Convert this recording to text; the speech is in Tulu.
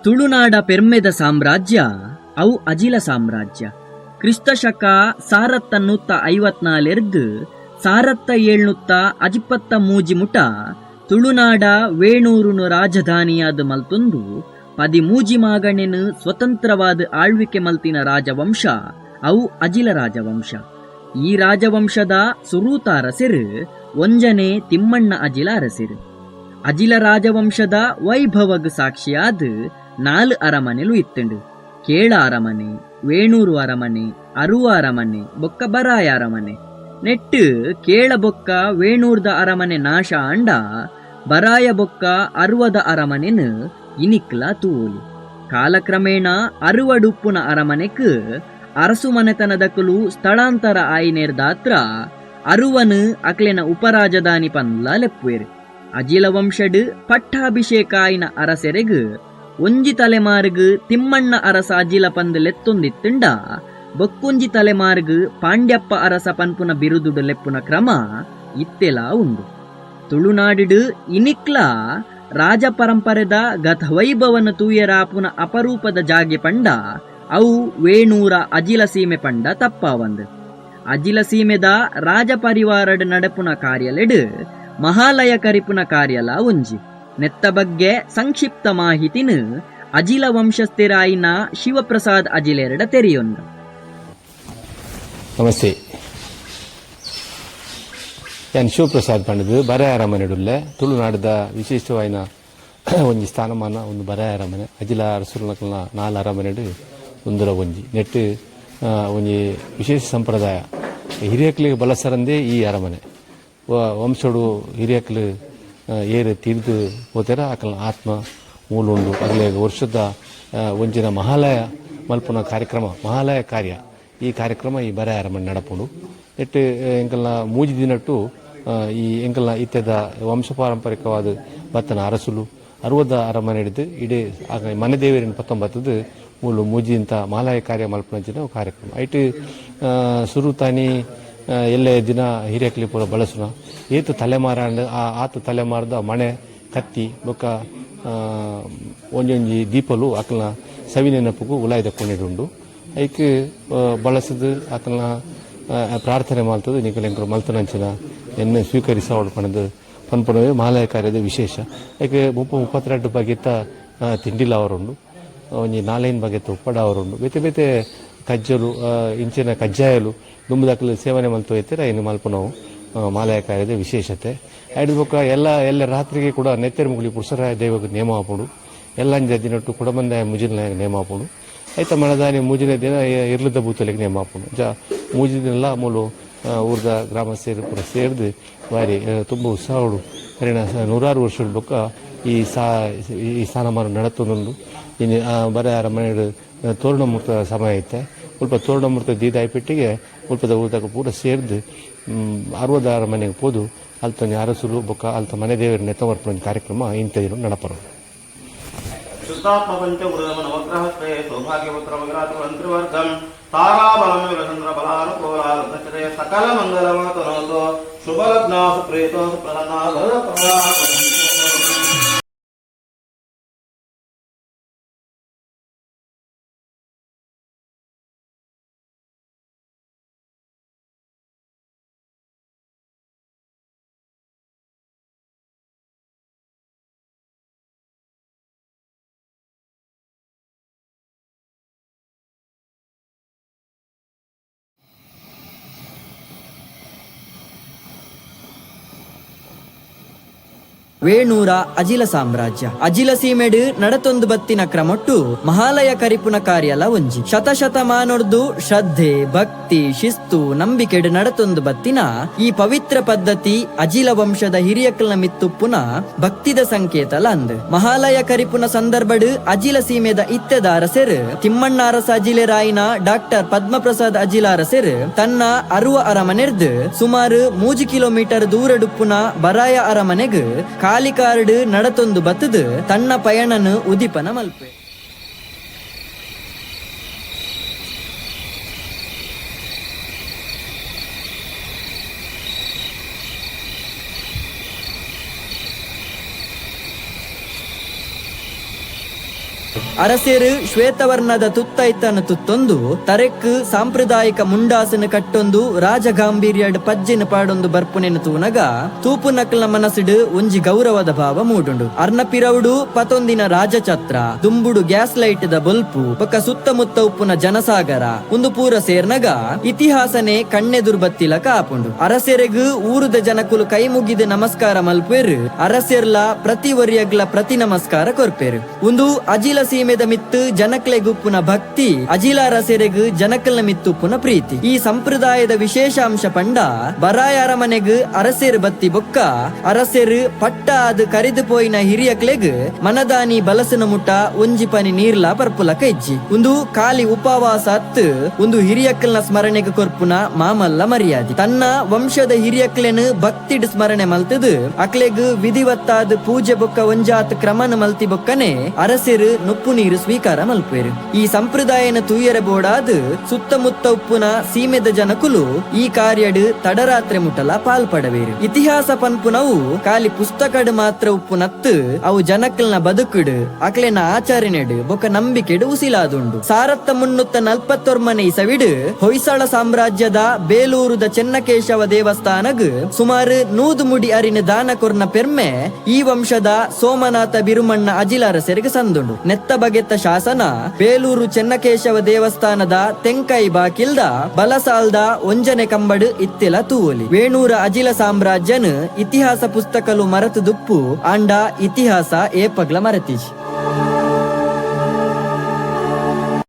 ತುಳುನಾಡ ಪೆರ್ಮೆದ ಸಾಮ್ರಾಜ್ಯ ಅವು ಅಜಿಲ ಸಾಮ್ರಾಜ್ಯ. ಕ್ರಿಸ್ತ ಶಕ 1154ರ್ದ್ 1753 ಮುಟ ತುಳುನಾಡ ವೇಣೂರುನು ರಾಜಧಾನಿಯಾದ್ ಮಲ್ತೊಂದು 13 ಮಾಗಣೆನ್ ಸ್ವತಂತ್ರವಾದ್ ಆಳ್ವಿಕೆ ಮಲ್ತಿನ ರಾಜವಂಶ ಅವು ಅಜಿಲ ರಾಜವಂಶ. ಈ ರಾಜವಂಶದ ಸುರೂತ ಅರಸೆರ್ ಒಂಜನೆ ತಿಮ್ಮಣ್ಣ ಅಜಿಲ ಅರಸೆರ್. ಅಜಿಲ ರಾಜವಂಶದ ವೈಭವಗ್ ಸಾಕ್ಷಿಯಾದ್ ನಾಲ್ ಅರಮನೆಲು ಇತ್ತ್ಂಡ್. ಕೇಳ ಅರಮನೆ, ವೇಣೂರು ಅರಮನೆ, ಅರುವ ಅರಮನೆ ಬೊಕ್ಕ ಬರಾಯ ಅರಮನೆ. ನೆಟ್ಟ್ ಕೇಳ ಬೊಕ್ಕ ವೇಣೂರ್ದ ಅರಮನೆ ನಾಶ ಆಂಡ ಬರಾಯ ಬೊಕ್ಕ ಅರುವದ ಅರಮನೆನ್ ಇನಿಕ್ಲಾ ತೂವೊಲಿ. ಕಾಲಕ್ರಮೇಣ ಅರುವಡುಪ್ಪುನ ಅರಮನೆಕ್ ಅರಸು ಮನೆತನದಕುಲು ಸ್ಥಳಾಂತರ ಆಯಿನೆರ್ದಾತ್ರ ಅರುವನ್ ಅಕ್ಲೆನ ಉಪರಾಜಧಾನಿ ಪಂದ್ಲಾ ಲೆಪ್ಪುವೆರ್. ಅಜಿಲ ವಂಶಡ್ ಪಟ್ಟಾಭಿಷೇಕ ಆಯಿನ ಅರಸೆರೆಗ್ ಒಂಜಿ ತಲೆಮಾರ್ಗ್ ತಿಮ್ಮಣ್ಣ ಅರಸ ಅಜಿಲ ಪಂದ್ ಲೆತ್ತೊಂದಿತ್ತ್ಂಡ ಬೊಕ್ಕೊಂಜಿ ತಲೆಮಾರ್ಗ್ ಪಾಂಡ್ಯಪ್ಪ ಅರಸ ಪನ್ಪುನ ಬಿರುದುಡು ಲೆಪ್ಪುನ ಕ್ರಮ ಇತ್ತೆಲಾ ಉಂಡು. ತುಳುನಾಡ್ ಡ್ ಇನಿಕ್ಲಾ ರಾಜ ಪರಂಪರೆದ ಗತವೈಭವನ್ ತೂಯೆರಾಪುನ ಅಪರೂಪದ ಜಾಗೆ ಪಂಡ ಅವು ವೇಣೂರ ಅಜಿಲ ಸೀಮೆ ಪಂಡ ತಪ್ಪಾವಂದ್. ಅಜಿಲ ಸೀಮೆದ ರಾಜ ಪರಿವಾರಡ್ ನಡಪುನ ಕಾರ್ಯಲೆಡ್ ಮಹಾಲಯ ಕರಿಪುನ ಕಾರ್ಯಲಾ ಒಂಜಿ. ನೆತ್ತ ಬಗ್ಗೆ ಸಂಕ್ಷಿಪ್ತ ಮಾಹಿತಿನ್ ಅಜಿಲ ವಂಶಸ್ಥೆರಾಯಿನ ಶಿವಪ್ರಸಾದ್ ಅಜಿಲೆರೆಡ ತೆರಿಯೊಂದ. ನಮಸ್ತೆ, ಯಾನ್ ಶಿವಪ್ರಸಾದ್ ಪಂಡ್ದ್ ಬರಯ ಅರಮನೆಡುಲ್ಲೆ. ತುಳುನಾಡ್ದ ವಿಶೇಷವಾಯಿನ ಒಂಜಿ ಸ್ಥಾನಮಾನ ಒಂದು ಬರಯ ಅರಮನೆ. ಅಜಿಲ ಅರಸುಲನಕಲ್ನ ನಾಲ್ ಅರಮನೆಡ್ ಉಂದುಲ ಒಂಜಿ. ನೆಟ್ಟ್ ಒಂಜಿ ವಿಶೇಷ ಸಂಪ್ರದಾಯ, ಹಿರಿಯಕ್ಲೆಗ್ ಬಲಸರಂದೇ ಈ ಅರಮನೆ. ವಂಶೊಡು ಹಿರಿಯಕ್ಲು ಏರ್ ತೀರ್ದ್ ಪೋತೆರ ಅಕಲ್ನ ಆತ್ಮ ಮೂಲುಂಡು. ಅಗಲೆಗ್ ವರ್ಷದ ಒಂಜಿನ ಮಹಾಲಯ ಮಲ್ಪುನ ಕಾರ್ಯಕ್ರಮ, ಮಹಾಲಯ ಕಾರ್ಯ. ಈ ಕಾರ್ಯಕ್ರಮ ಈ ಬರಯ ಅರಮನೆ ನಡಪುಂಡು. ನೆಟ್ಟ್ ಎಂಕಲ್ನ ಮೂಜಿ ದಿನಟ್ಟು ಈ ಎಂಕಲ್ನ ಇತ್ತೆದ ವಂಶ ಪಾರಂಪರಿಕವಾದ್ ಬತ್ತನ ಅರಸುಲು ಅರುವದ ಅರಮನೆಡ್ದ್ ಇಡೆ ಮನೆ ದೇವೆರೆನ್ ಪತ್ತೊಂಬತ್ತದ್ ಮೂಲು ಮೂಜಿ ದಿನತ ಮಹಾಲಯ ಕಾರ್ಯ ಮಲ್ಪುನಂಚಿನ ಕಾರ್ಯಕ್ರಮ. ಐಟ್ ಸುರುತಾನಿ ಎಲ್ಲೆ ದಿನ ಹಿರಿಯಕ್ಲಿ ಪೂರ ಬಳಸುನ ಏತ್ ತಲೆಮಾರಾಂಡ್ ಆ ಆತ್ ತಲೆಮಾರ್ದ ಮಣೆ ಕತ್ತಿ ಬೊಕ್ಕ ಒಂಜೊಂಜಿ ದೀಪಲು ಅಕಲ್ನ ಸವಿ ನೆನಪುಗು ಉಲಾಯಿದ ಕೊನೆಡುಂಡು. ಐಕ್ ಬಳಸದ್ ಅಕಲ್ನ ಪ್ರಾರ್ಥನೆ ಮಲ್ತದ್ ನಿಕುಲು ಎಂಕುಲು ಮಲ್ತನಂಚಿನ ಎನ್ನ ಸ್ವೀಕರಿಸವಡ್ ಪಂದ್ ಪನ್ಪುನವೇ ಮಹಾಲಯ ಕಾರ್ಯದ ವಿಶೇಷ. ಐಕ್ 30 32 ಬಗೆತ ತಿಂಡಿಲ ಅವರುಂಡು, ಒಂಜಿ ನಾಲೈನ್ ಬಗೆತ ಉಪ್ಪಡ ಅವರುಂಡು, ಬೇತೆ ಬೇತೆ ಕಜ್ಜಲು ಇಂಚಿನ ಕಜ್ಜಾಯಲು ದುಂಬುದಕುಲು ಸೇವನೆ ಮಲ್ತು ಇತ್ತೆರ್ ಐನ್ ಮಲ್ಪುನವು ಮಹಾಲಯ ಕಾರ್ಯದ ವಿಶೇಷತೆ. ಐಡ್ದ್ ಬೊಕ್ಕ ಎಲ್ಲ ಎಲ್ಲ ರಾತ್ರಿಗೆ ಕೂಡ ನೆತ್ತೆರ್ ಮುಗುಳಿ ಪುರುಷರಾಯ ದೈವಗ್ ನೇಮ ಆಪುಂಡು. ಎಲ್ಲಂಜ ದಿನೊಟ್ಟು ಕುಡಮಂದಾಯ ಮುಜಿಲ್ನಾಯ ನೇಮ ಆಪುಂಡು. ಐತ ಮನದಾನಿ ಮೂಜಿನ ದಿನ ಇರ್ಲದ ಬೂತಲೆಗ್ ನೇಮ ಆಪುಂಡು. ಜ ಮೂಜಿ ದಿನಲ ಮೂಲು ಊರ್ದ ಗ್ರಾಮಸ್ಥರು ಪೂರ ಸೇರ್ದ್ ಬಾರಿ ತುಂಬ ಉತ್ಸಾಹೊಡು ಕರಿನ ನೂರಾರು ವರ್ಷದ ಬೊಕ್ಕ ಈ ಸಾ ಈ ಸ್ಥಾನಮಾನ ನಡತೊಂದುಂಡು. ಇನಿ ಬರೆ ಅರಮನೆಡ್ ತೋರಣ ಮುಹೂರ್ತ ಸಮಯ ಇತ್ತೆ. ಮುಲ್ಪ ತೋರಣ ಮುಹೂರ್ತ ದೀದಾಯಿ ಪೆಟ್ಟಿಗೆ ಮುಲ್ಪದ ಊರ್ದಕ ಪೂರ ಸೇರ್ದ್ ಅರ್ವದ ಅರಮನೆಗ್ ಪೋದು ಅಲ್ತೊಂಜಿ ಅರಸುಲು ಬೊಕ್ಕ ಅಲ್ತ ಮನೆ ದೇವೆರ್ ನೆತ್ತ ಬರ್ಪುನ ಕಾರ್ಯಕ್ರಮ ಇಂತ ದಿನ ನಡಪರು. ಶುದ್ಧಾತ್ಮ ಪಂಚಗುರುತಮ ನವಗ್ರಹಸ್ತೆ ಸೌಭಾಗ್ಯಪುತ್ರ ಮಂತ್ರಿವರ್ಗಂ ತಾರಾಬಲಂ ಚಂದ್ರ ಬಲಾನುಕೂಲ ಲಗ್ನಶ್ರೇ ಸಕಲ ಮಂಗಲಮತನೋತು ಶುಭ ಲಗ್ನ ಸುಪ್ರೀತೋ ಸುಪ್ರಸನ್ನ. ವೇಣೂರ ಅಜಿಲ ಸಾಮ್ರಾಜ್ಯ ಅಜಿಲ ಸೀಮೆಡ್ ನಡತೊಂದು ಬತ್ತಿನ ಕ್ರಮೊಟ್ಟು ಮಹಾಲಯ ಕರಿಪುನ ಕಾರ್ಯಲ ಒಂಜಿ. ಶತಶತಮಾನೊರ್ದು ಶ್ರದ್ಧೆ, ಭಕ್ತಿ, ಶಿಸ್ತು, ನಂಬಿಕೆಡ್ ನಡತೊಂದು ಬತ್ತಿನ ಈ ಪವಿತ್ರ ಪದ್ಧತಿ ಅಜಿಲ ವಂಶದ ಹಿರಿಯಕ್ಲ್ನ ಮಿತ್ತುಪ್ಪುನ ಭಕ್ತಿದ ಸಂಕೇತಲ ಅಂದ್. ಮಹಾಲಯ ಕರಿಪುನ ಸಂದರ್ಭಡ್ ಅಜಿಲ ಸೀಮೆದ ಇತ್ತೆದ ಅರಸೆರ್ ತಿಮ್ಮಣ್ಣ ಅರಸ ಅಜಿಲೆರಾಯಿನ ಡಾಕ್ಟರ್ ಪದ್ಮಪ್ರಸಾದ್ ಅಜಿಲ ಅರಸೆರ್ ತನ್ನ ಅರುವ ಅರಮನೆರ್ದ್ ಸುಮಾರು 3 ಕಿಲೋಮೀಟರ್ ದೂರಡುಪ್ಪುನ ಬರಾಯ ಅರಮನೆಗ್ ಕಾಲಿಕಾರ್ಡ್ ನಡತೊಂದು ಬತ್ತುದು ತನ್ನ ಪಯಣನು ಉದಿಪನ ಮಲ್ಪೆ. ಅರಸೇರು ಶ್ವೇತವರ್ಣದ ತುತ್ತೈತನ ತುತ್ತೊಂದು ತರೆಕ್ ಸಾಂಪ್ರದಾಯಿಕ ಮುಂಡಾಸನ ಕಟ್ಟೊಂದು ರಾಜಗಾಂಭೀರ್ಯಡ್ ಪಜ್ಜಿನ ಪಾಡೊಂದು ಬರ್ಪುನೆನು ತೂನಗ ತೂಪು ನಕಲ್ನ ಮನಸ್ಸುಡು ಒಂಜಿ ಗೌರವದ ಭಾವ ಮೂಡುಂಡು. ಅರ್ನಪಿರವುಡು ಪತೊಂದಿನ ರಾಜಛತ್ರ, ದುಂಬುಡು ಗ್ಯಾಸ್ ಲೈಟ್ ದ ಬೊಲ್ಪು ಬೊಕ್ಕ ಸುತ್ತಮುತ್ತ ಉಪ್ಪುನ ಜನಸಾಗರ ಉಂದು ಪೂರ ಸೇರ್ನಗ ಇತಿಹಾಸನೆ ಕಣ್ಣೆದುರ್ಬತ್ತಿಲಕ ಆಪುಂಡು. ಅರಸೆರೆಗ್ ಊರುದ ಜನಕುಲು ಕೈ ಮುಗಿದು ನಮಸ್ಕಾರ ಮಲ್ಪೆರು, ಅರಸೆರ್ಲ ಪ್ರತಿ ಒರಿಯಗ್ಲ ಪ್ರತಿ ನಮಸ್ಕಾರ ಕೊರ್ಪೆರು. ಉಂದು ಅಜಿಲ ಸೀಮೆದ ಮಿತ್ತು ಜನಕ್ಲೆಗ್ ಉಪ್ಪುನ ಭಕ್ತಿ, ಅಜಿಲ ಅರಸೆರೆಗ್ ಜನಕಲ್ನ ಮಿತ್ತು ಉಪ್ಪುನ ಪ್ರೀತಿ. ಈ ಸಂಪ್ರದಾಯದ ವಿಶೇಷ ಅಂಶ ಪಂಡ ಬರಾಯ ಅರಮನೆಗ್ ಅರಸೆರು ಬತ್ತಿ ಬೊಕ್ಕ ಅರಸೆರು ಪಟ್ಟ ಆದ್ ಕರಿದು ಪೋಯಿನ ಹಿರಿಯಕ್ಲೆಗ್ ಮನದಾನಿ ಬಲಸನ ಮುಟ್ಟ ಒಂಜಿ ಪನಿ ನೀರ್ಲ ಪರ್ಪುಲಕ ಇಜ್ಜಿ. ಉಂದು ಖಾಲಿ ಉಪವಾಸ ಅತ್ತು, ಉಂದು ಹಿರಿಯಕ್ಲ್ನ ಸ್ಮರಣೆಗೆ ಕೊರ್ಪುನ ಮಾಮಲ್ಲ ಮರ್ಯಾದೆ. ತನ್ನ ವಂಶದ ಹಿರಿಯಕ್ಲೆನ್ ಭಕ್ತಿಡ್ ಸ್ಮರಣೆ ಮಲ್ತದು ಅಕ್ಲೆಗ್ ವಿಧಿವತ್ತಾದ ಪೂಜೆ ಬೊಕ್ಕ ಒಂಜಾತ್ ಕ್ರಮನ ಮಲ್ತಿ ಬೊಕ್ಕನೆ ಅರಸೆರು ನುಪ್ಪು ನೀರು ಸ್ವೀಕಾರ ಮಲ್ಪೇರು. ಈ ಸಂಪ್ರದಾಯನ ತೂಯರೆ ಬೋಡಾದ್ ಸುತ್ತಮುತ್ತ ಉಪ್ಪುನ ಸೀಮೆದ ಜನಕುಲು ಈ ಕಾರ್ಯಡ್ ತಡರಾತ್ರೆ ಮುಟ್ಟಲ ಪಾಲ್ಪಡವೇರು. ಇತಿಹಾಸ ಪನ್ಪುನವು ಖಾಲಿ ಪುಸ್ತಕಡ್ ಮಾತ್ರ ಉಪ್ಪುನತ್ತು, ಅವು ಜನಕ್ಲ್ನ ಬದುಕುಡು ಅಕ್ಲೆನ ಆಚರಣೆಡ್ ಬೊಕ್ಕ ನಂಬಿಕೆಡ್ ಉಸಿಲಾದುಂಡು. 1349 ಇಸವಿಡ್ ಹೊಯ್ಸಳ ಸಾಮ್ರಾಜ್ಯದ ಬೇಲೂರುದ ಚೆನ್ನಕೇಶವ ದೇವಸ್ಥಾನಗ್ ಸುಮಾರು 100 ಮುಡಿ ಅರಿನ ದಾನ ಕೊರ್ನ ಪೆರ್ಮೆ ಈ ವಂಶದ ಸೋಮನಾಥ ಬಿರುಮಣ್ಣ ಅಜಿಲರಸರಿಗೆ ಸಂದುಂಡು. ನೆತ್ತ ಬಗೆತ್ತ ಶಾಸನ ಬೇಲೂರು ಚೆನ್ನಕೇಶವ ದೇವಸ್ಥಾನದ ತೆಂಕೈ ಬಾಕಿಲ್ದ ಬಲಸಾಲ್ದ ಒಂಜನೆ ಕಂಬಡು ಇತ್ತಿಲ ತೂವೊಲಿ. ವೇಣೂರ ಅಜಿಲ ಸಾಮ್ರಾಜ್ಯನ ಇತಿಹಾಸ ಪುಸ್ತಕಲು ಮರತು ದುಪ್ಪು, ಆಂಡ ಇತಿಹಾಸ ಏಪಗ್ಲ ಮರತಿಜಿ.